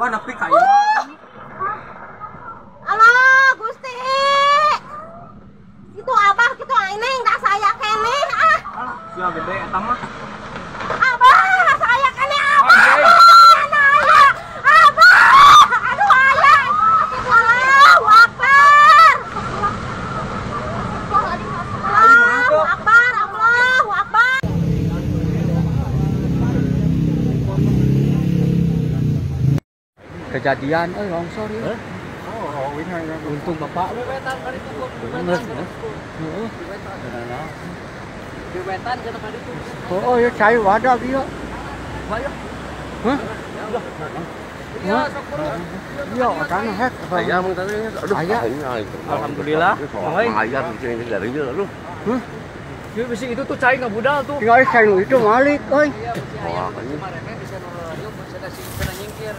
Wah, nepi ka imah. Alah, Gusti. Itu abah kitu aing da saya keneh ah. Alah, sia gede eta mah. Abah, saya keneh abah. Abah. Aduh ayah. Allahu Akbar. Allahu Akbar, Allahu Akbar. Kejadian longsor ya. Oh, untung bapak. Bener. Heeh. Diwetan cenah ka ditu. Oh, ya cai wadah ieu. Hah? Iya, sok buru. Iya, tanah hek. Aya mun tadi aduh. Aya. Alhamdulillah. Aya sini dari dieu aduh. Hah? Ieu bisi itu tuh cai ngabudal tuh. Tinggal cai nu itu malik euy. Iya, bisi aya nu bisa nyingkir.